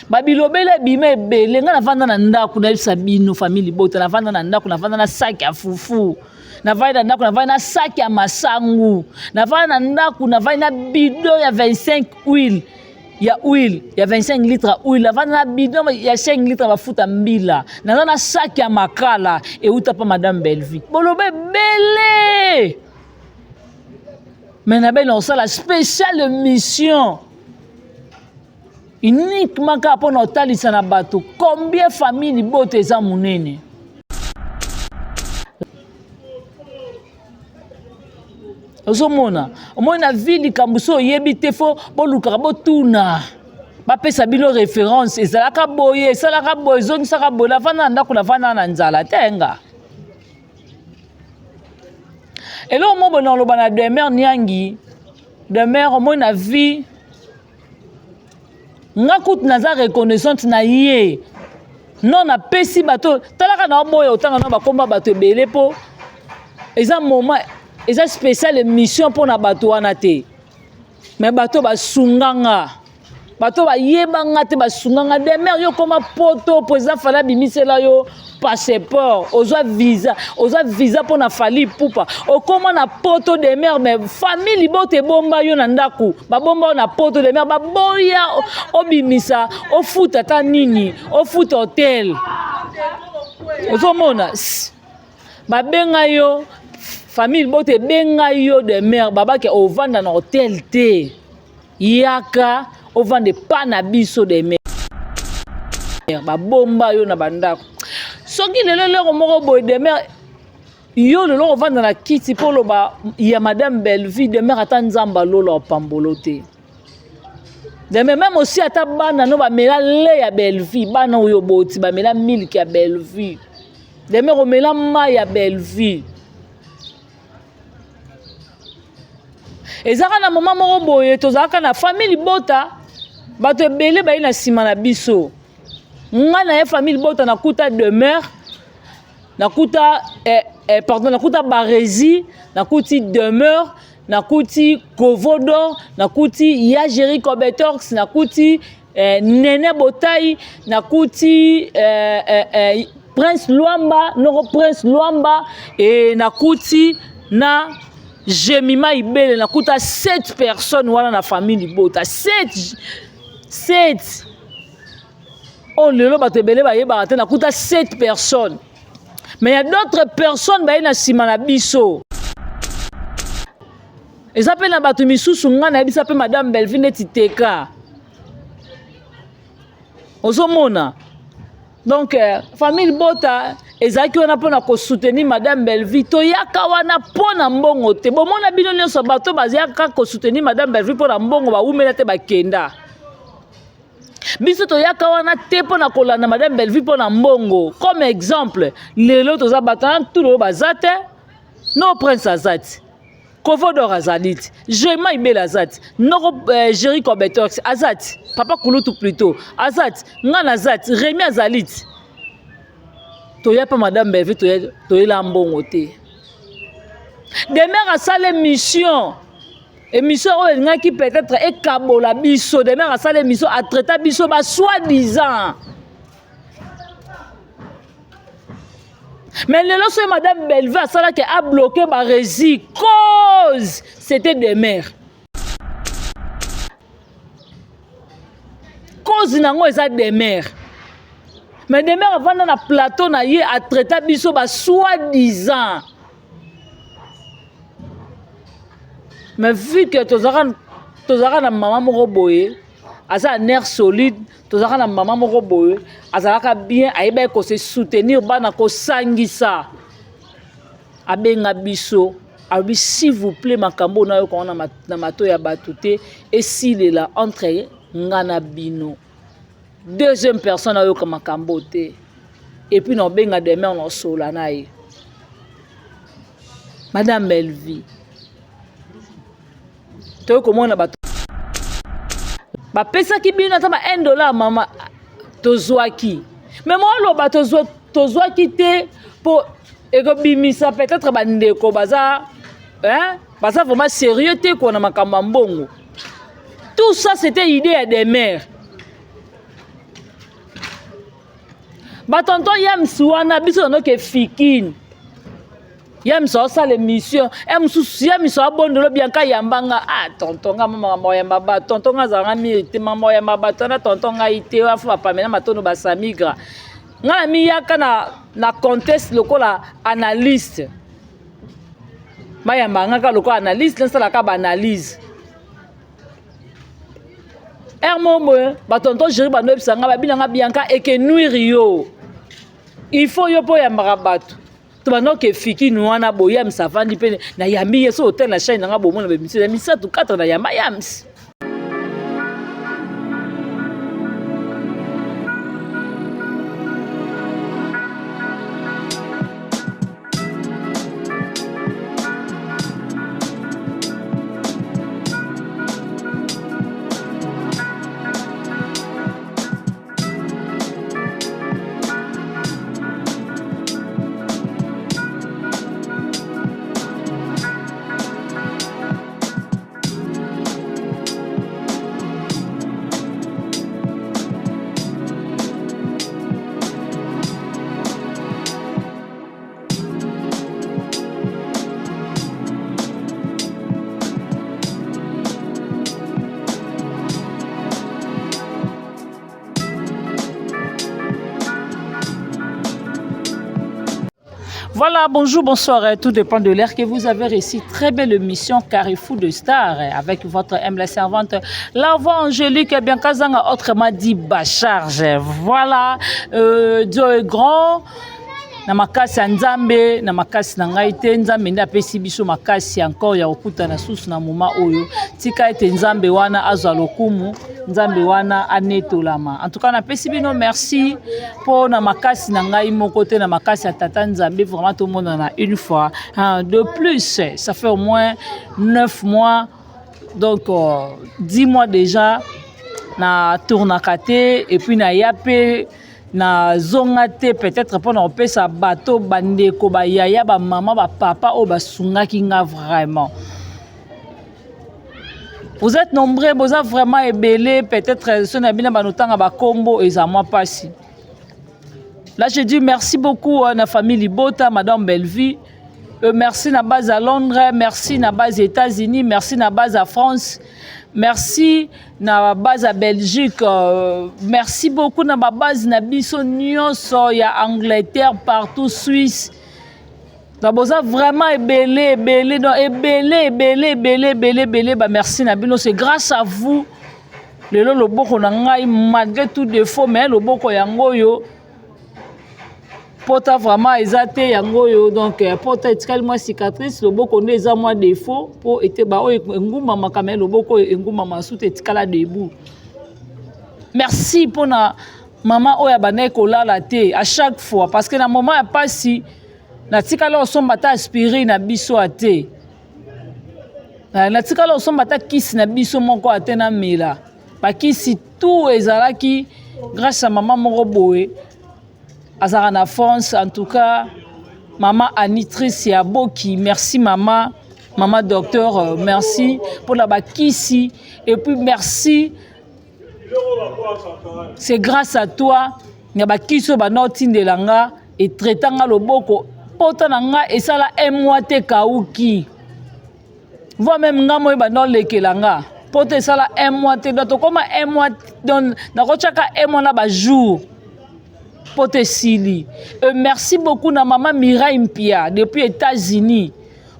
Babilobela ebima ebele. Ngai navanda na ndako, nayebisa bino famille libota, navanda na ndako, navanda na saki ya fufu, navandi na ndako, navandi na saki ya masangu, navandi na ndako, navandi na bidon ya 25 huile ya huile ya 25 litre ya huile, navandi na bidon ya 5 litre mafuta mbila, naza na saki ya makala euta pa madame Bellevue. Boloba ebele mais nabe na kosala spéciale mission uniquement kaka mpo na kotalisa na bato combien famille libota eza monene. Ozomona, omoni na vie likambo so oyebi te fo bolukaka botuna, bapesa bino référence, ezalaka boye, esalaka boye, ezongisaka boye. Navanda na ndako, navanda na nzala te nga. Eloko moko boye naloba na Demeure Niangi, Demeure omoni na vie nga kutu naza reconnaissante na ye. Non, napesi bato, talaka na oboya otanga na bakomba bato ebele mpo eza moment, eza spécial émission mpo na bato wana te. Mais bato basunga nga, bato bayeba nga te, basunga nga. Demeure yo koma poto, président Fally abimisela yo passeport, ozwa visa, ozwa visa mpo na Fally Ipupa, okoma na poto Demeure, mais famille libota ebomba yo na ndako, babomba yo na poto Demeure, baboya obimisa, ofuta ata nini, ofuta hotel. Ozomona babenga yo famille libota ebenga yo Demeure, babake ovanda na hotel te, yaka ovanda epa na biso Demeure, babomba yo na bandako. Soki lelo eloko moko boye Demeure, yo lelo ovanda na kiti mpo oloba ya madame Bellevue, Demeure ata nzambe alola opambolo te. Demeure même aussi ata bana no bamela lait ya Bellevue, bana oyo boti bamela milk ya Bellevue, Demeure omela mai ya Bellevue. Ezalaka na mama moko boye, tozalaka na famille libota, bato ebele baye na nsima na biso. Nga na ye famille libota nakuta Demeure, nakuta pardon, nakuta Barezi, nakuti Demeure, nakuti Kovodor, nakuti ya Jerry Kobetox, nakuti Nene Botai, nakuti Prince Luamba, noko Prince Luamba, et nakuti na Jemima Ibele, nakuta 7 personnes wana na famille libota, 7 7 oh lelo bato ebele bayebaka te, nakuta 7 personnes. Mais il y a d'autres personnes baye na nsima na biso. Eza pe na bato misusu nga nayebisa pe madame Bellevue neti teka. Ozomona. Donc famille bota ezalaki wana mpona kosoutenir madame Bellevue, toyaka wana mpona mbongo te. Bomona bino nyonso bato bazalaka kosoutenir madame Bellevue mpona mbongo, bawumela te bakenda. Biso toyaka wana te mpona kolanda madame Bellevue mpona mbongo. Comme exemple, lelo toza bato na tulo baza te, no Prince aza te, Kovodor azali te, Jema Ibele aza te, noko Jerry Kobetox aza te, papa Kulutu plutôt aza te, nga naza te, Rémi azali te. Toya pa madame Bellevue, toyela mbongo te. Demeure asala émission, émission oyo elingaki peut-être ekabola biso. Demeure asala émission, atraita biso ba soi-disant. Mais lelo soki madame Bellevue asalaki a bloqué ba rési, cause c'était Demeure. Cause nango eza Demeure. Mais Demeure avanda na plateau na ye atraita biso ba soi-disant. Mais vu que tozalaka na mama moko boye, aza nerf solide, tozalaka na mama moko boye, azalaka bien, ayebaki ko se soutenir bana, kosangisa. Abenga biso, alobi s'il vous plaît, makambo oyo nayoka wana na mato ya bato te, esilela entre nga na bino. Deuxième personne ayoka makambo te. Et puis na obenga Demeure na osola na ye. Madame Bellevue, toyei komona bato bapesaki bino ata ba un dollar mama tozwaki. Mais moi loba tozwaki te po ekobimisa peut-être bandeko baza, hein, baza vraiment sérieux te quoi na makambo ya mbongo. Tout ça c'était idée ya Demeure. Batonton Yams wana biso nanoke fikine. Yams aosala émission e mosusu Yams abondelo Bianca yamba nga ah tonton nga makambo yamba ba tonton nga azalanga mire te makambo yamba bato wana tonton ngai te afa bapamela matono basamigra nga na miyaka na, na conteste lokola analyste bayamba nga kaka lokola analyste nasalaka baanalyse heure moko boye batonton jeri bando yebisa nga babina nga Bianca eke nuire yo il faut yo mpo oyambaka bato to banda oke fikini wana boye Yams avandi mpe nayambi ye so hotel na chaine na nga bomona bemisio ya misato 4 nayamba Yams. Voilà, bonjour, bonsoir, tout dépend de l'heure que vous avez réussi. Très belle émission Carrefour de Stars avec votre humble servante, la voix angélique Bianca Zanga, autrement dit Bacharge. Voilà, Dieu est grand. Na makasi ya Nzambe, na makasi na ngai te, Nzambe nde apesi biso makasi encore ya kokutana susu na moma oyo. Tika ete Nzambe wana azwa lokumu, Nzambe wana anetolama. En tout cas, napesi bino merci mpo na makasi na ngai moko te, na makasi ya tata Nzambe, vraiment tomonana une fois hein, de plus, ça fait au moins 9 mois, donc 10 mois déjà na tournaka te, et puis naya mpe nazonga te peut-être mpona kopesa bato bandeko bayaya bamama bapapa oyo basungaki nga vraiment. Vous êtes nombreux, boza vraiment ebele, peut-être so na bino banotanga bakombo eza mwa pasi. Là je dis merci beaucoup na famille Libota, Madame Bellevue. Merci na base à Londres, merci na base États-Unis, merci na base à France, merci na base à Belgique, merci beaucoup na ba base na biso nyonso ya Angleterre, partout Suisse. Na boza vraiment ebele ebele, donc ebele ebele ebele ebele ebele, ba merci na bino, c'est grâce à vous. Lelo loboko na ngai malgré tout défaut, mais loboko yango oyo pota vraiment eza te yango oyo, donc pota etikali mwa cicatrice, loboko nde eza mwa défaut po ete ba oyo engumbamaka, mais loboko oyo engumbama sutu etikala debout. Merci mpona mama oyo abandaki kolala te à chaque fois, parce que na moment ya pasi natikala osomba ata aspirine na biso ate, natikala osomba ata kisi na biso moko ate, namela bakisi tout ezalaki grâce à mama moko boye azalaka na France. En tout cas mama Anitrice ya Boki, merci mama, mama docteur, merci mpona bakisi, et puis merci, c'est grâce à toi na bakisi oyo banda otindela nga etraita nga loboko, pota na nga esala un mois te kauki, voire même nga moyo banda olekela nga pota esala un mois te, donc tokóma un mois, donc nakotiaka un mois na bajour pota esili. Merci beaucoup na mama Mirai Mpia depuis États-Unis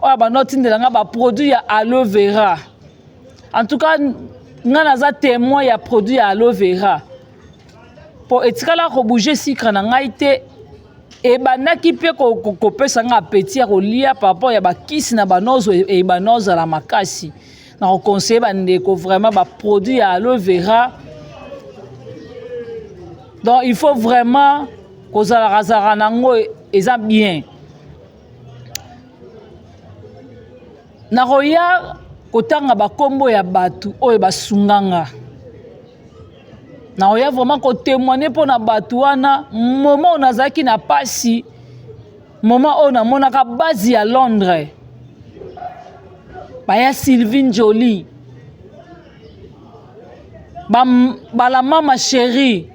oyo banda otindela nga baproduit ya aloe vera. En tout cas nga naza témoin ya produit ya aloe vera po etikala kobouge sucre na ngai te, ebandaki mpe kopesa nga appétit ya kolia par rapport ya bakisi na banozo ebanda ozala makasi. Na koconseille bandeko vraiment baproduit ya aloe vera, donc il faut vraiment kozalaka zalaka nango eza bien. Nakoya kotanga bakombo ya bato oyo basunganga, nakoya vraiment kotémoigne mpona bato wana moment oyo nazalaki na pasi, moment oyo namonaka base ya Londres baya Sylvie Njoli bala mama chérie.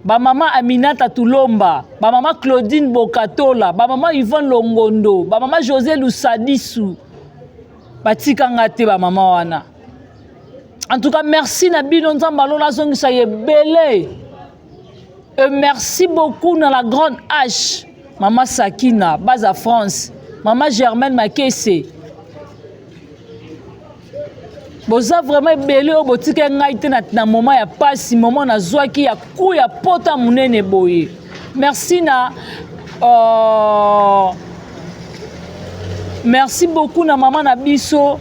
Ba mama Aminata Tulomba, ba mama Claudine Bokatola, ba mama Yvonne Longondo, ba mama José Lusadisu, batika nga te ba mama wana. En tout cas, merci na bino, Nzambe alola azongisa ye ebele. Et merci beaucoup na la grande H, mama Sakina, base France, mama Germaine Makese. Boza vraiment ebele oyo botika ngai te na moment ya pasi, moment nazwaki ya ku ya pota monene boye. Merci na merci beaucoup na mama na biso,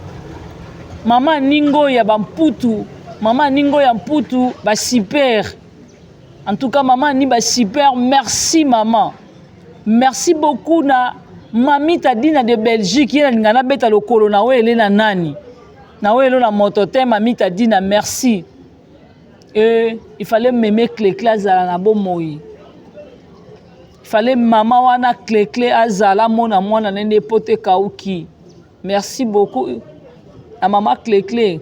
mama Ningo ya bamputu, mama Ningo ya Mputu, ba super. En tout cas, mama ni ba super, merci maman. Merci beaucoup na Mami Tadina de Belgique, ye nalinga nabeta lokolo na wele na nani. Na wele na moto te, Mami Tadina, merci. Et il fallait meme Clé-Clé azala na bomoi. Il fallait mama wana Clé-Clé azala mona mwana nende pote kauki. Merci beaucoup na mama Clé-Clé.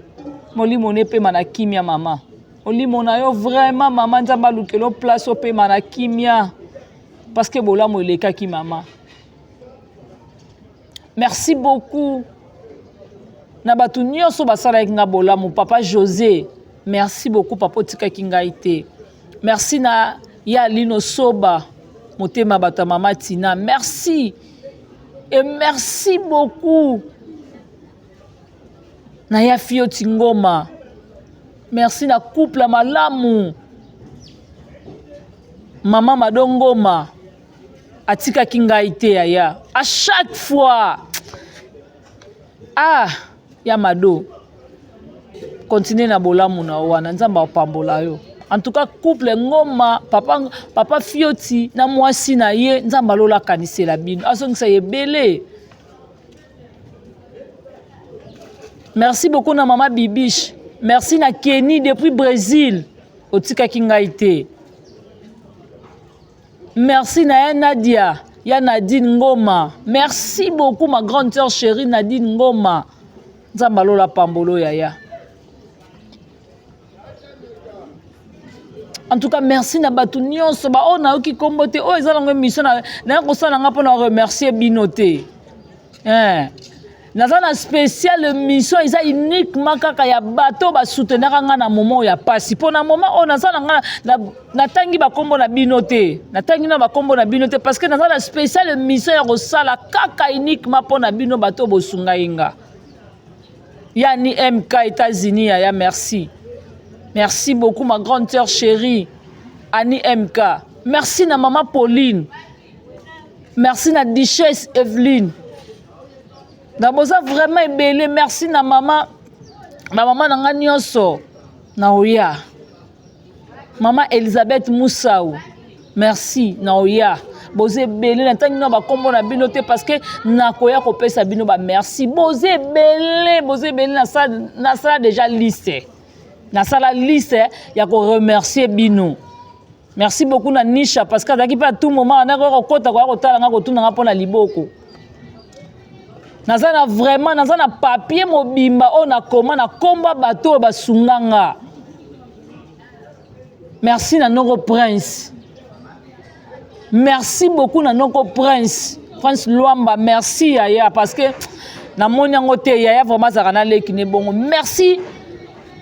Molimo ne pema na kimia mama. Molimo na yo vraiment mama, Nzambe alukelo place opema na kimia. Parce que bolamu elekaki mama. Merci beaucoup na bato nyonso basalaki nga bolamu. Papa José, merci beaucoup papa, otikaki ngai te. Merci na ya Lino Soba, motema bato ya mama Tina, merci. Et merci beaucoup na ya Fioti Ngoma. Merci na couple malamu. Mama Mado Ngoma atikaki ngai te yaya. À chaque fois. Ah, ya Mado. Continue na bolamu na wana, Nzambe apambola yo. En tout cas, couple Ngoma, papa, papa Fioti na mwasi na ye, Nzambe alola akanisela bino. Azongisa ebele. Merci beaucoup na mama Bibiche. Merci na Kenny depuis Brésil. Otikaki ngai te. Merci na ya Nadia, ya Nadine Ngoma. Merci beaucoup ma grande sœur chérie Nadine Ngoma. Nzambe alola pambolo yaya. En tout cas, merci na bato nyonso ba oyo nayoki kombo te, oyo eza nango émission naya kosala nga mpona remercier bino te. Naza na spécial émission, eza uniquement kaka ya bato basoutenaka nga na moment ya pasi. Mpo na moment oyo naza na nga, natangi bakombo na bino te, natangi na bakombo na bino te, parce que naza na spécial émission ya kosala kaka uniquement mpo na bino bato bosungai nga. Yani MK États-Unis, yaya, merci. Merci beaucoup ma grande sœur chérie Annie MK. Merci na maman Pauline. Merci na Duchesse Evelyne. Na boza vraiment ebele. Merci na mama, na mama na nga nyonso na oya. Mama Elisabeth Moussaou. Merci na oya. Boza ebele, natangi na bakombo na bino te parce que nakoya kopesa bino ba merci. Boza ebele, boza ebele, nasala déjà liste. Nasala liste ya ko remercier bino. Merci beaucoup na Nisha parce que azalaki pe à tout moment anako kokota koya kotala nga, kotuna nga mpona liboko. Naza na vraiment, naza na papier mobimba oyo nakoma na komba bato oyo basunga nga. Merci na Noko Prince. Merci beaucoup na Noko Prince. Prince Luamba, merci yaya parce que namoni yango te yaya vraiment azalaka na leki ne bongo. Merci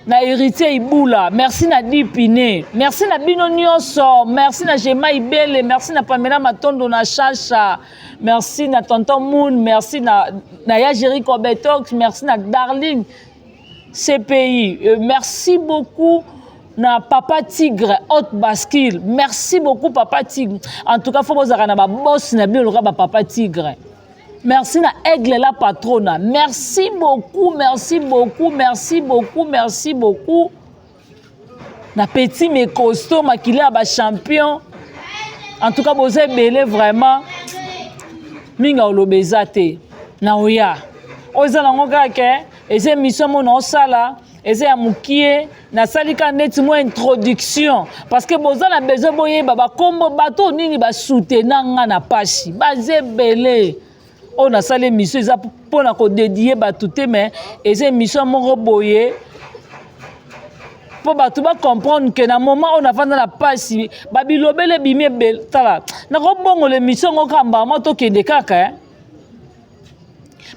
na Héritier Ibula, merci na Dipine, merci na bino nyonso, merci na Jema Ibele, merci na Pamela Matondo na Chacha, merci na Tonton Moon, merci na ya Jericho Betox, merci na Darling CPI, merci beaucoup na Papa Tigre Haute Bascule, merci beaucoup Papa Tigre. En tout cas, faut bozaka na ba boss na bino loka ba Papa Tigre. Merci na Aigle la patrona. Merci beaucoup, merci beaucoup, merci beaucoup, merci beaucoup. Na petit mais costaud makila ba champion. En tout cas, boza ebele vraiment. Minga olobeza te. Na oya. Oza nango kaka eza émission mo na osala, eza ya mokie, nasali kaka neti mwa introduction parce que boza na besoin boyeba bakombo bato nini basoutenant nga na pasi, baza ebele. Oyo nasali émission eza mpona kodédier bato te, mais eza émission moko boye. mpo bato bacomprendre ke na moment oyo nafanda na mpasi babilobela ebimi ebele tala nakobongola émission yango kaka mbama tokende kaka eh?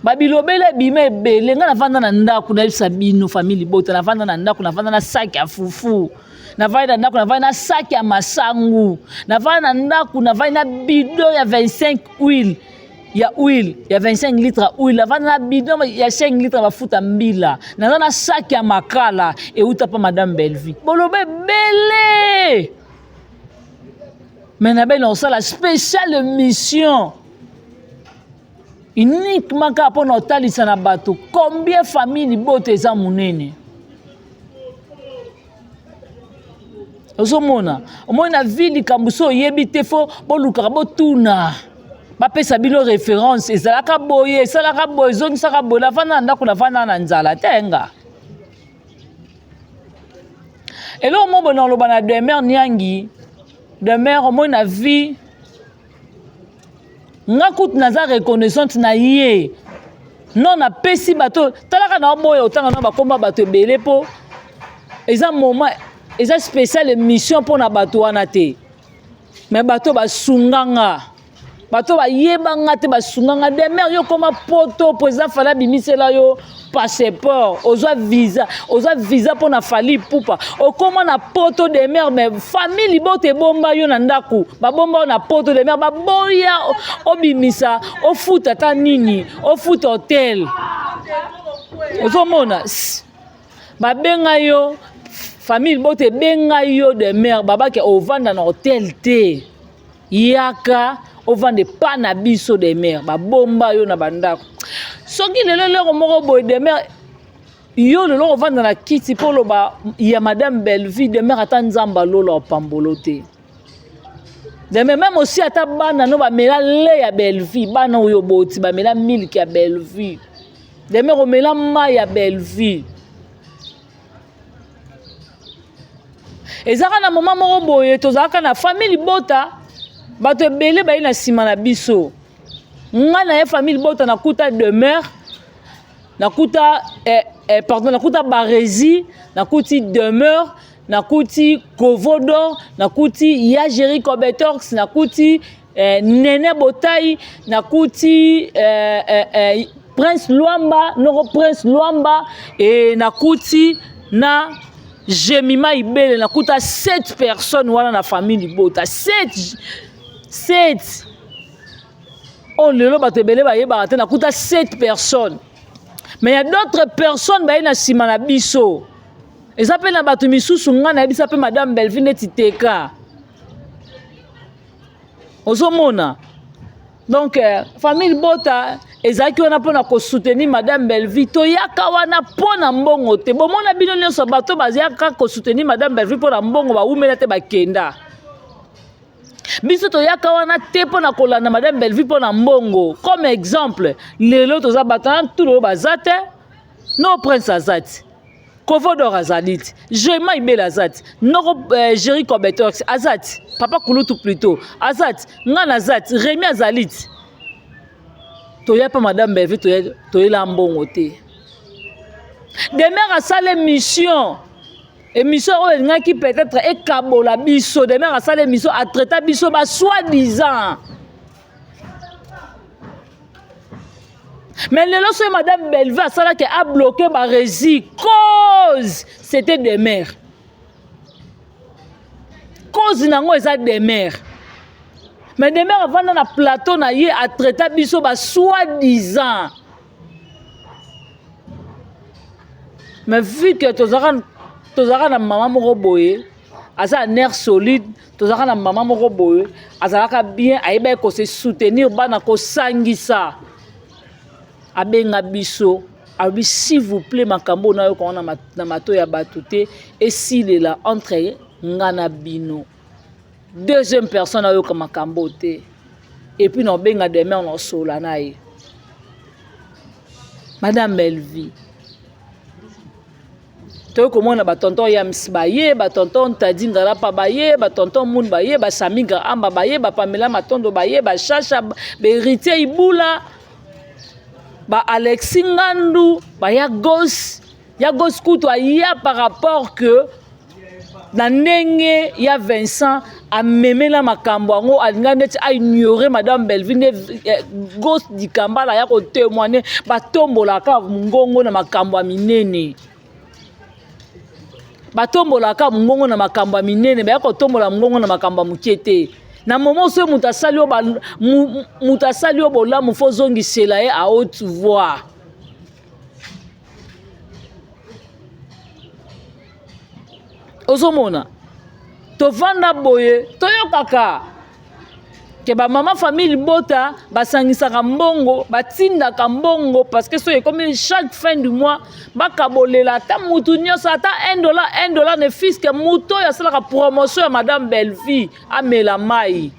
Babilobela ebima ebele. Ngai navanda na ndako, nayebisa bino famille libota, navanda na ndako, navanda na saki ya fufu, navandi na ndako, navandi na saki ya masangu, navandi na ndako, navandi na bidon ya 25 huile ya huile ya 25 litre ya huile, navandi na bidon ya 5 litre ya mafuta mbila, naza na saki ya makala euta mpa madame Bellevue. Boloba ebele me nabe na kosala spécial émission uniquement kaka mpo na kotalisa na bato combien famille libota eza monene. Ozomona, omoni na vie likambo so oyebi te, fo bolukaka botuna, bapesa bino référence, ezalaka boye, esalaka boye, ezongisaka boye. Navanda na ndako, navanda na nzala te. Nga eloko moko boye naloba na Demer Niangi. Demer, omoni na vie, nga kutu naza reconnaissante na ye. Non, napesi bato, talaka na oboya otanga na bakomba bato ebele, mpo eza moment, eza spécial émission mpo na bato wana te. Me bato basunganga, bato bayebanga te, basunganga. Demer, yo koma poto, président Fally abimisela yo passeport, ozwa visa, ozwa visa mpo na Fally Ipupa, okóma na poto. Demer, mais famille libota ebomba yo na ndako, babomba yo na poto. Demer, baboya obimisa, ofuta ata nini, ofuta hotel. Ozomona, babenga yo, famille libota ebenga yo. Demer, babake ovanda na hotel te, yaka ovanda epa na biso. Demer, babomba yo na bandako. Soki lelo eloko moko boye, Demer, yo lelo ovanda na kiti mpo oloba ya madame Bellevue, Demer, ata Nzambe alola opambolo te. Demer, même aussi ata bana no bamela lait ya Bellevue, bana oyo boti bamela milk ya Bellevue, Demer, omela mai ya Bellevue. Ezalaka na moma moko boye, tozalaka na famille libota, bato ebele baye na nsima na biso. Ngai na ye famille libota, nakuta Demeure, nakuta pardon, nakuta Baresi, nakuti Demeure, nakuti Kovodor, nakuti ya Géri Cobetox, nakuti Nene Botai, nakuti Prince Luamba, noko Prince Luamba, e nakuti na Jemima Ibele. Nakuta 7 personnes wana na famille libota, 7, 7 oyo lelo bato ebele bayebaka te. Nakuta 7 personnes, mais ya d'autres personnes baye na nsima na biso. Eza mpe na bato misusu ngai nayebisa mpe madame Bellevue neti teka. Ozomona, donc famille bota ezalaki wana mpona kosoutenir madame Bellevue. Toyaka wana mpo na mbongo te. Bomona bino nyonso, bato bazalaka kosoutenir madame Bellevue mpo na mbongo, bawumela te, bakenda. Biso toyaka wana te mpo na kolanda madame Bellevue mpo na mbongo. Comme exemple, lelo toza bato na ntulu oyo baza te. No Prince aza te, Kovodor azali te, Jema Ibele aza te, noko Géri Cobetox aza te, papa kulutu plutôt aza te, ngai naza te, Remi azali te. Toya mpe madame Bellevue, toyela mbongo te. Demer asala émission, émission oyo elingaki peut-être ekabola biso. Demer asala émission, atraita biso ba soi-disant. Mais lelo soki madame Bellevue asalaki abloqué Barési, cause c'était Demer, cause nango eza Demer. Mais Demer avanda na plateau na ye, atraita biso ba soi-disant. Mais vu que tozalaka na mama moko boye aza na nerf solide, tozalaka na mama moko boye azalaka bien, ayebaki kose soutenir bana, kosangisa, abenga biso, alobi: "S'il vous plaît, makambo oyo nayoka wana na mato ya bato te, esilela entre nga na bino. Deuxième personne ayoka makambo te. Et puis na obenga demain, na osola na ye." Madame Bellevue, toyei komona batonton Yams baye, batonton Tadi Ngalapa baye, batonton Mun baye, basamiga amba baye, bapamela Matondo baye, bashasha, baheritier Ibula, baalexi Ngandu baya, Gos ya Gos kutu aya par rapport que Na ndenge ya Vincent amemela makambo yango, alinga neti aignore madame Bellevue nde eh, Ghost Dikambala ya kotemoigne, batombolaka mongongo na makambo ya minene, batombolaka mongongo na makambo ya minene, baya kotombola mongongo na makambo ya moke te. Na moment soki moto asali yo moto asali yo bolamu, fo ozongisela ye à haute voix. Ozomona tovanda boye, toyokaka ke bamama famille libota basangisaka mbongo, batindaka mbongo, parce que soki ekomi chaque fin du mois bakabolela ata mutu nyonso ata 1 dollar, 1 dollar, ne fût-ce que mutu oyo asalaka promotion ya madame Bellevue amela mai.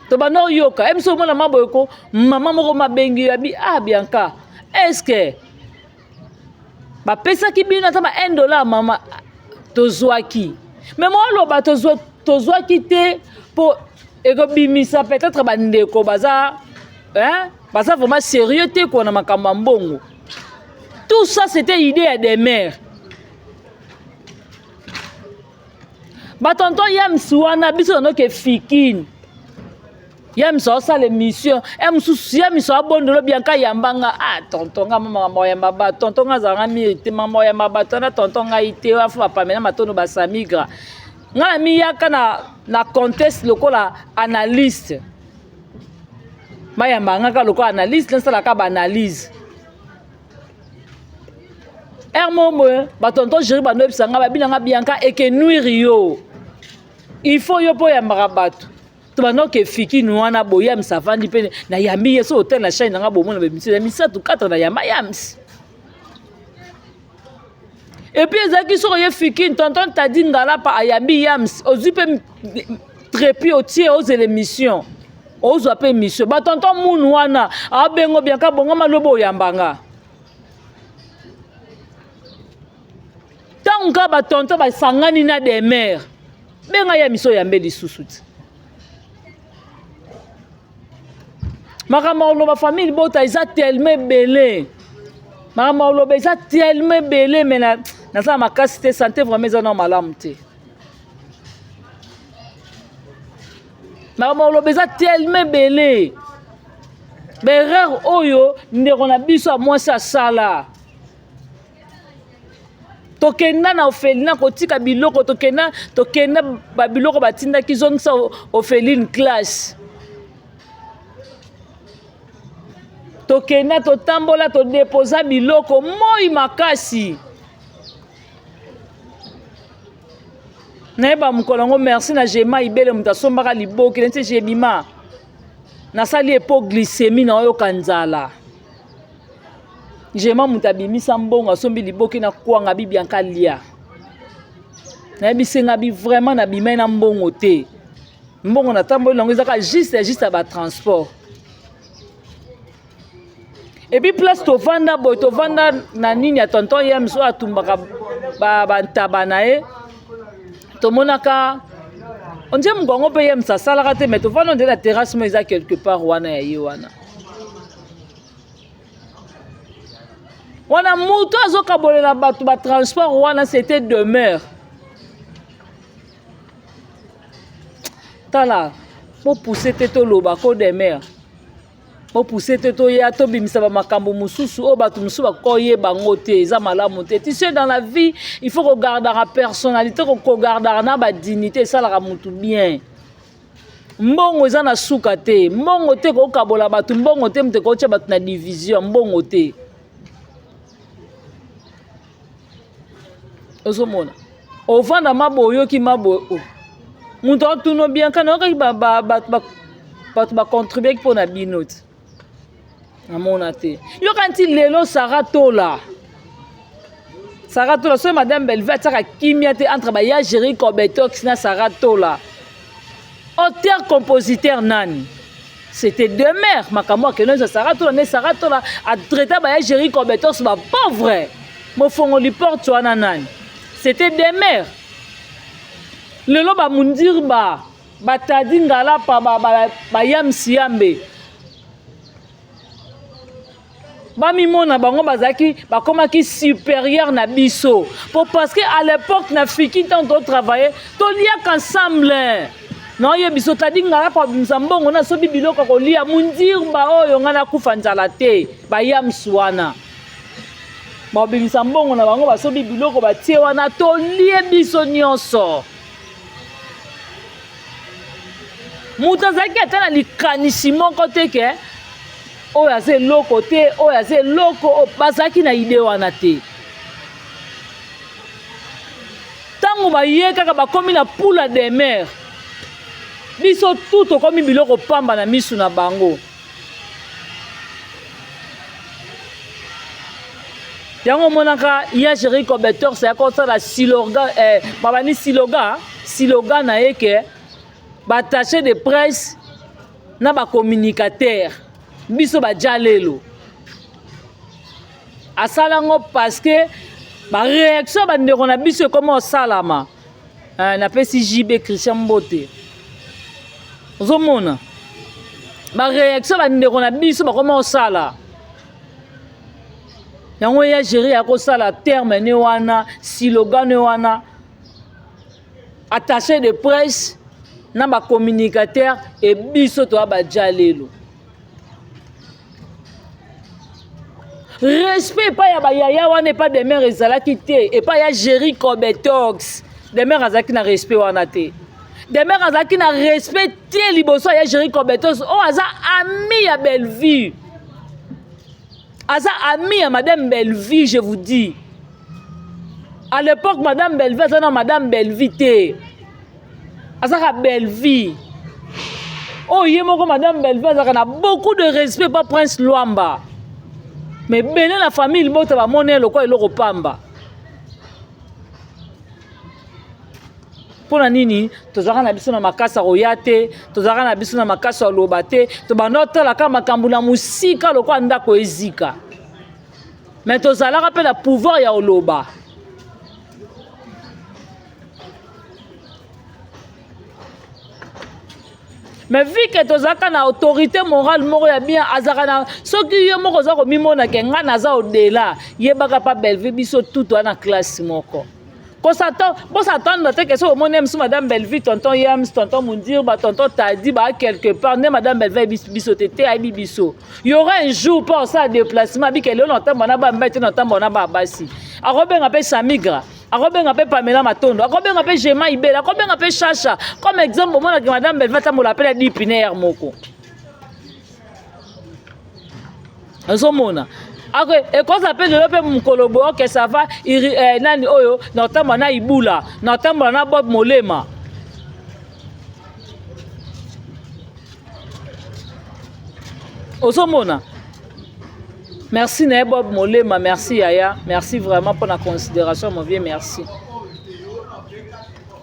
Tobanda oyoka ye biso omona maboye ko mama moko mabengi yo abi ah Bianca, est-ce que bapesaki bino ata ba 1 dollar? Mama tozwaki, me moaloba tozwaki te, mpo ekobimisa peut-être bandeko baza, hein, baza vraiment sérieux te kona na makambo ya mbongo. Tout ça, c'était idée ya des mères, batonton Yams wana. Biso nanoke fikine Yams aosala émission e mosusu, Yams abondelo Bianka yambanga. Ah tonton, nga makambo oyamba bato, tonton nga azalanga miri te, makambo oyamba bato wana, tonton ngai te. Afo bapamela matono basamigra nga na miyaka na conteste lokola analyste, bayamba nga kaka lokola analyste, nasalaka baanalyse ere moko boye. Batonton Géri bando oyebisa nga, babina nga Bianca eke nuire yo, il faut yo mpo oyambaka bato. To bandoke fikini wana boye, Yamisi avandi mpe nayambi ye so hotel na chaine nanga, bomona bemisio ya misato 4 na yamba Yamisi. Et puis ezalaki soki oye fikini, tonton Tadi Ngalapa ayambi Yams, ozwi mpe trépied, otie, ozela émission, ozwa mpe émission. Batonton munu wana abengo Bianka bongama lobi oyambanga. Ntango kaka batonton basangani na demer, benga ya miso oyambe lisusu ti. Makambo ya koloba famille libota eza tellement ebele, makambo ya koloba eza tellement ebele, me naza na makasi te, santé vraiment eza na malamu te. Makambo ya koloba eza tellement ebele, baerreur oyo ndeko na biso ya mwasi asala. Tokenda na orphelinat kotika biloko, tokenda babiloko batindaki zongisa orpheline classe. Tokenda, totambola, todepoza biloko moi makasi. Nayeba mokolo yango, merci na Gema Ibele, moto asombaka liboki neti Jebima. Nasali hypoglycémie, na oyoka nzala. Gema moto abimisa mbongo, asombi liboki na kwanga, bibianka lia. Nayebisi nga bi vraiment nabimai na mbongo te, mbongo natamboli nango ezaka juste ya batransport. Et puis place tovanda boye, tovanda na nini ya tonton Yems oyo atumbaka bantaba na ye, tomonaka ondie mokongo mpe Yems asalaka te, mais tovanda ondie na terrasse mo eza quelque part wana ya ye wana. Wana moto azokabolela bato batransport wana, c'était demeure. Tala, bopuse te, toloba ko demeure, bopuse te, toya tobimisa bamakambo mosusu oyo bato mosusu bakoyeba yango te, eza malamu te. Tu sais, dans la vie, il faut kogardaka personnalité, kogardaka na badignité, esalaka motu bien. Mbongo eza na suka te, mbongo te kokabola bato, mbongo te moto ekotia bato na division, mbongo te. Ozomona ovanda maboye, oyoki maboye o moto atuna Bianka, nayokaki bato bacontribuaki mpo na bino ti namona te. Yoka nti lelo Sara Tola, Sara Tola, soki madame Bellevue atiaka kimia te entre baya Géri Cobetox na Sara Tola, auteur compositeur nani? C'était deux mères. Makambo akende eza Sara Tola nde Sara Tola atraita baya Géri Cobetox bapauvre. Mofongoli porte wana nani? C'était deux mères. Lelo bamundir ba batadi ngalapa bayamsi yambe. Bamimona bango bazalaki bakomaki supérieur na biso po parce que à l'époque na fiki ntango totravaille toliaka ensemble naoye biso tadi ngai nako abimisa mbongo nasobi biloko ya kolia mundirba oyo ngai nakufa nzala te bayamsu wana babimisa mbongo na bango basobi biloko batie wana tolie biso nyonso moto azalaki ata na likanisi moko te ke oyo aza eloko te oyo aza eloko bazalaki na ide wana te ntango baye kaka bakomi na pula de mer biso tu tokomi biloko pamba na misu na bango yango omonaka ya Jerry Cobetor ya kosala siloga eh, babani siloga siloga na ye ke baattaché de presse na bacommunicateur biso bajalelo asala yango parce que baréaction ya bandeko na biso ekoma osalama eh, napesi JB Christian mbote ozomona baréaction ya bandeko na biso bakoma osala yango ya géri ya kosala terme ne wana silogan ne wana attaché de presse na bacommunicateur e biso toya bajalelo respect epai ya bayaya wana epai demer ezalaki te epai ya géri cobetox demer azalaki na respect wana te demer azalaki na respect te liboso ya géri cobetox oyo aza ami ya bellevue aza ami ya madame bellevue je vous dis à l'époque madame bellevue aza na madame bellevue te azaka bellevue oyo ye moko madame bellevue azalaka na beaucoup de respect pa prince lwamba mais ebele na famille libota bamoni ye lokola eloko pamba mpo na nini tozalaka na biso na makasi ya koya te tozalaka na biso na makasi ya loba te tobanda otalaka makambo na mosika lokola ndako ezika me tozalaka mpe na pouvoir ya koloba mais vu que tozalaka na autorité morale moko ya bien azalaka na soki yo moko oza komimona ke ngai naza odela yebaka pa bellevue biso tout toza na classe moko bosatendre te ke soki omoni misu madame bellevue tonton yams tonton mundirba tonton tadi baa quelque part nde madame bellevue ayebi biso te te ayebi biso y aura un jour mpo osala déplacement abike lelo natambola na bamibali te natambola na babasi akobenga mpe samigra akobenga mpe pamela matondo akobenga mpe gema ibele akobenga mpe shasha comme exemple omonaki madame belva atambola mpe na dipinaire moko ozomona ekozala mpe lelo mpe mokolo boye oke sava eh, nani oyo nakotambola na ibula nakotambola na bob molema ozomona merci na ye bob molema merci yaya merci vraiment mpo na considération mon vieux merci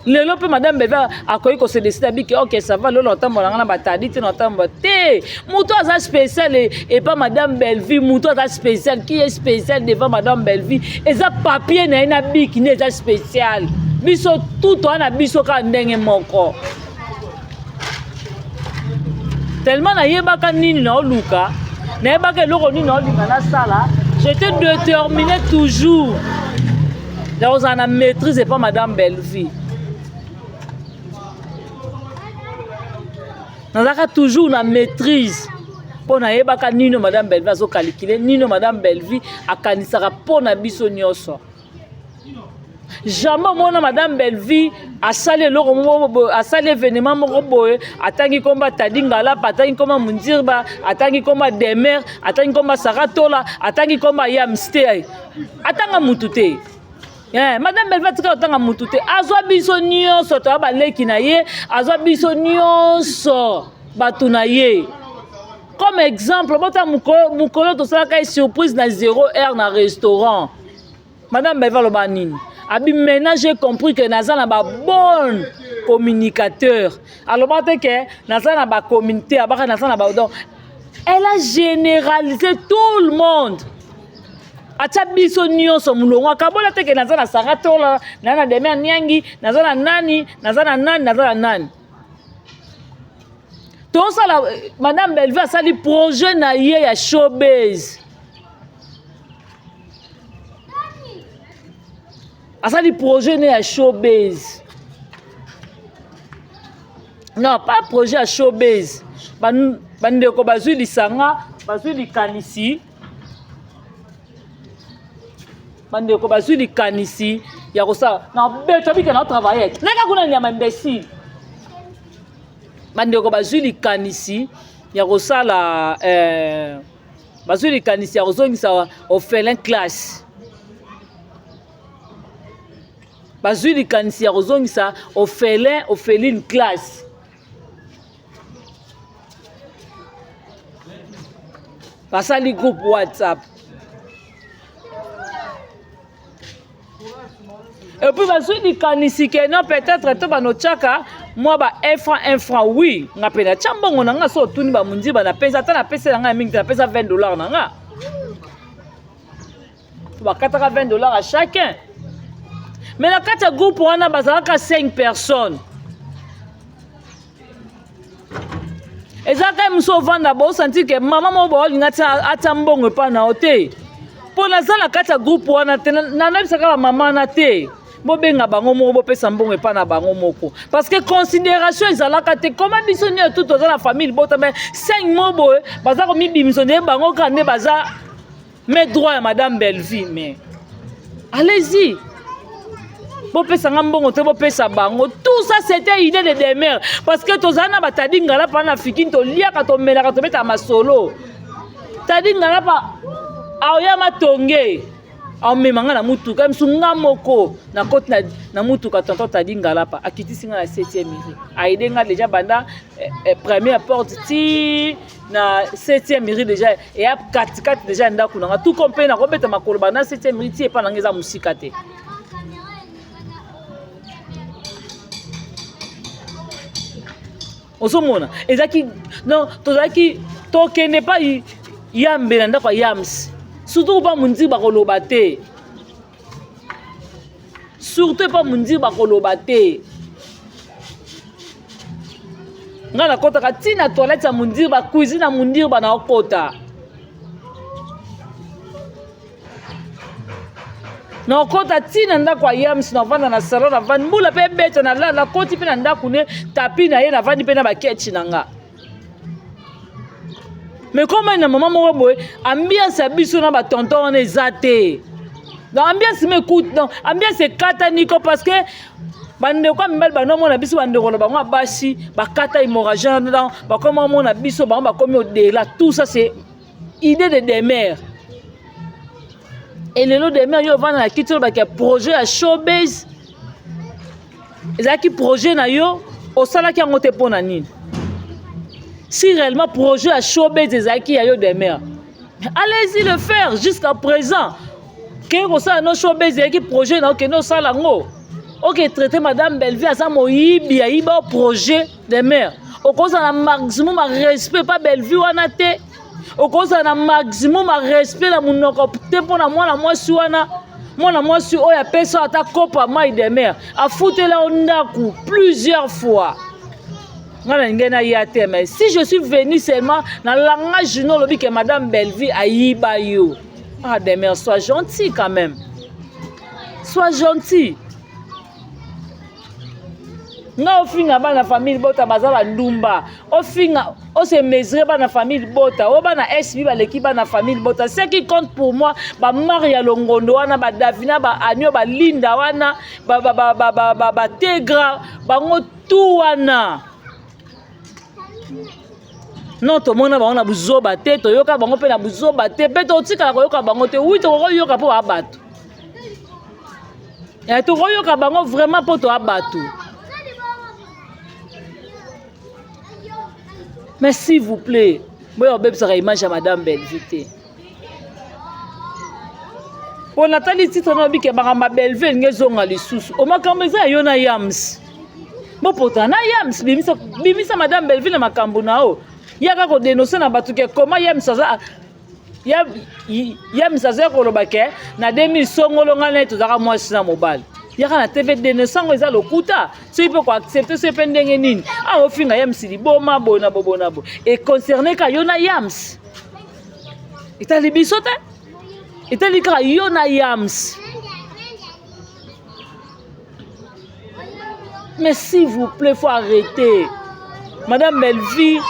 lelo mpe madame bebe akoki kose décide abiki ok ça va lelo naotambola ngai na batadi te naotambola te moto aza spécial epa madame bellevue moto aza spécial qui est spécial devant madame bellevue eza papier na ye na biki nde eza spécial biso tout toa na biso kaka ndenge moko tellement nayebaka nini naoluka nayebaka eloko nini naolinga nasala j'étais déterminé toujours ya kozala na maîtrise epa madame bellevue nazalaka toujours na maîtrise mpo nayebaka nini madame bellevue azokalikile nini madame bellevue akanisaka mpo na biso nyonso jamais omona madame bellevue asali eloko moko boye asali événement moko boye atangi nkombo tadi ngalapa atangi nkombo mundirba atangi nkombo demer atangi nkombo saratola atangi nkombo yams te atanga mutu te Eh, madame Belva atika kotanga mutu te azwa biso nyonso toya baleki na ye azwa biso nyonso bato na ye comme exemple bota mokolo tosalaka ye surprise na 0 heure na restaurant madame Belva aloba nini abi maintenant j'ai compris que naza na ba bonne communicateur aloba te ke naza na ba communauté abaka naza na ba donc elle a généralisé tout le monde atia biso nyonso molongo akabola te ke naza na Sarah Tola naza na Demer Niangi naza na nani naza na nani naza na nani tosala madame Bellevue asali projet na ye ya showbase. Asali projet ne ya showbiz. Non, pas projet ya showbiz. Bandeko bazwi lisanga, bazwi likanisi. Bandeko bazwi likanisi ya kosala na beto bika na travailler. Naka kuna nyama imbécile. Bandeko bazwi likanisi ya kosala eh, bazwi likanisi ya kozongisa orphelin classe. Bazwi likanisi ya kozongisa orphelin orpheline classe. Basali groupe WhatsApp. Et puis bazwi likanisi ke non peut-être to banotiaka mwa ba 1 franc 1 franc oui nga mpe natya mbongo na nga so otuni bamundiba napesa ata napesela ngai mingi te napesa 20 dollars na nga bakataka 20 dollars à chacun mais na kati ya groupe wana bazalaka 5 personnes ezalaka ye mosusu ovanda bosanti ke mama moko baolinga atya mbongo epai na yo te mpo naza na kati ya groupe wana te nanayebisaka bamama wana te bobenga bango moko bopesa mbongo epai na bango moko parce que considération ezalaka te koma biso nyonso tu toza na famille libota me 5 mo boye baza komibimisa nde bango kaka nde baza mais droit ya madame Bellevue mais allez-y bopesa nga mbongo te bopesa bango tout ça c'était idée de demeure parce que tozali na batadi ngalapa na fikini toliaka tomelaka tobetaka masolo tadi ngalapa aoya matonge amema nga na mutuka misu nga moko nakoti na, na mutuka tonton tadi ngalapa akitisi nga na 7e rue aide nga deja banda eh, eh, première porte ti na 7e rue deja eya katikati deja ya ndako na nga tout comme mpe nakobeta makolo banda 7e rue ti epa na nga eza mosika te ozomona ezalaki non tozalaki tokende epai yambe na ndako ya yams surtout pa monzi bakoloba te surtout epa monzi bakoloba te ngai nakɔtaka ti na toilette ya mondirba cuisine ya mondirba naokɔta nakota ti na ndako ya yams navanda na salon navandi mbula mpe ebeta nakoti mpe na ndako ne tapi na ye navandi mpe na bakechi na nga mais comme na mama moko boye ambiance ya biso na batonton wana eza te donc ambiance mekute donc ambiance ekatani ko parce que bandeko ya mibali banomona biso bandeko na bango ya basi bakata hémorragie wana bakoma omona biso bango bakomi odela tout ça c'est idée de demeure elelo demeure yo ovanda na kiti olobaka ya projet ya showbase ezalaki projet na yo osalaki yango te mpo na nini si réellement projet ya showbase ezalaki ya yo demeure allez-y le faire jusqu'à présent kende kosala no showbase ezalaki projet na yo kende osala yango oke traite madame bellevue aza moyibi ayiba projet demeure okozala na maximum ya respect pa bellevue wana te okozala na maximum ya respect na monoko te mpo na mwana mwasi wana mwana mwasi oyo apesa ata kopa mai de mer afutela yo ndako plusieurs fois ngai nalingi naya te mais si je suis venu seulement na langage no olobi ke madame bellevue ayiba yo ah demer sois gentil quand même sois gentil nga ofinga bana famille bota baza bandumba ofinga ose mesure bana famille bota o bana sb baleki bana famille bota ce qui compte pour moi bamare ya longondo wana badavina baanio balinda wana bategra bango tu wana non tomona bango na buzoba te toyoka bango mpe na buzoba te mpe totikala koyoka bango te wi tokokoyoka mpo ba bato eh, tokoyoka bango vraiment mpo toa bato mais s'il vous plaît boya kobebisaka image ya madame bellevue te mpo natali titre na obike makambo ya bellevue elingi ezonga lisusu o makambo eza ya yo na yams bopota na yams bimisa, bimisa madame bellevue na makambo na yo yaka kodenonse na bato ke koma yams aza ya misazo ya koloba ke na 2000 songolo ngai naye tozalaka mwasi na mobali yaka na tv denonse yango eza lokuta soki mpe koaccepte soki mpe ndenge nini awa ofinga yams liboma boye na bobo na boye econcerne ka yo na yams etali biso te etali kaka yo na yams. Mais s'il vous plaît, faut arrêter. Madame Bellevue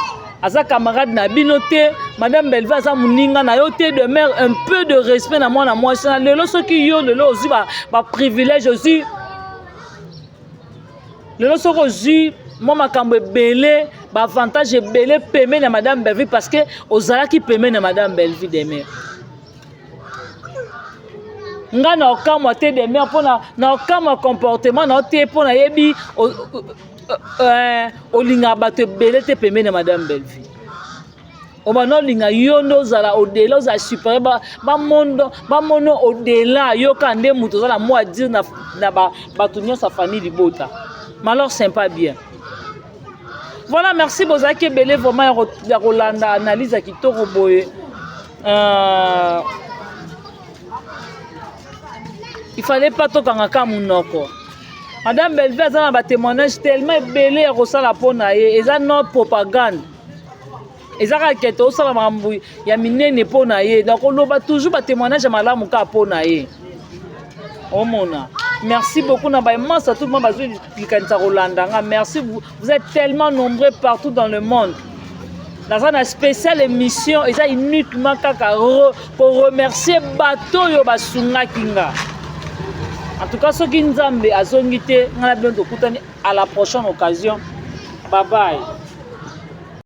aza camarade na bino te, Madame Bellevue aza moninga na yo te. Demeure, un peu de respect na mwana mwasi na lelo. Soki yo lelo ozwi ba privilège, ozwi lelo, soki ozwi mwa makambo ebele, ba avantage ebele pembeni na Madame Bellevue, parce que ozalaki pembeni na Madame Bellevue, Demeure, nga na okamwa te. Demeure, mpona na okamwa comportement na yo te, mpo nayebi olingaka bato ebele te pembeni na Madame Bellevue. Obanda olinga yo nde ozala au-delà, ozala supérieur, bamono bamono au-delà, yoka nde moto oza na mot à dire na bato nyonso ya famille libota. Mais alors, c'est pas bien. Voilà, merci, bozalaki ebele vraiment ya kolanda analyse ya kitoko boye. Il fallait pas tokanga ka monoko. Madame Bellevue aza na ba témoignage tellement ebele ya kosala mpo na ye. Eza no propagande, eza kaka ke tosala makambo ya minene mpo na ye. Donc oloba toujours ba témoignage ya malamu kaka mpo na ye. Omona, merci beaucoup na baimmense tout le monde bazwi likanisa kolanda nga. Merci, vous êtes tellement nombreux partout dans le monde. Naza na spéciale émission, eza uniquement kaka koremercier bato oyo basungaki nga. En tout cas, soki Nzambe azongi te, nga na bino tokutani à la prochaine occasion. Bye bye.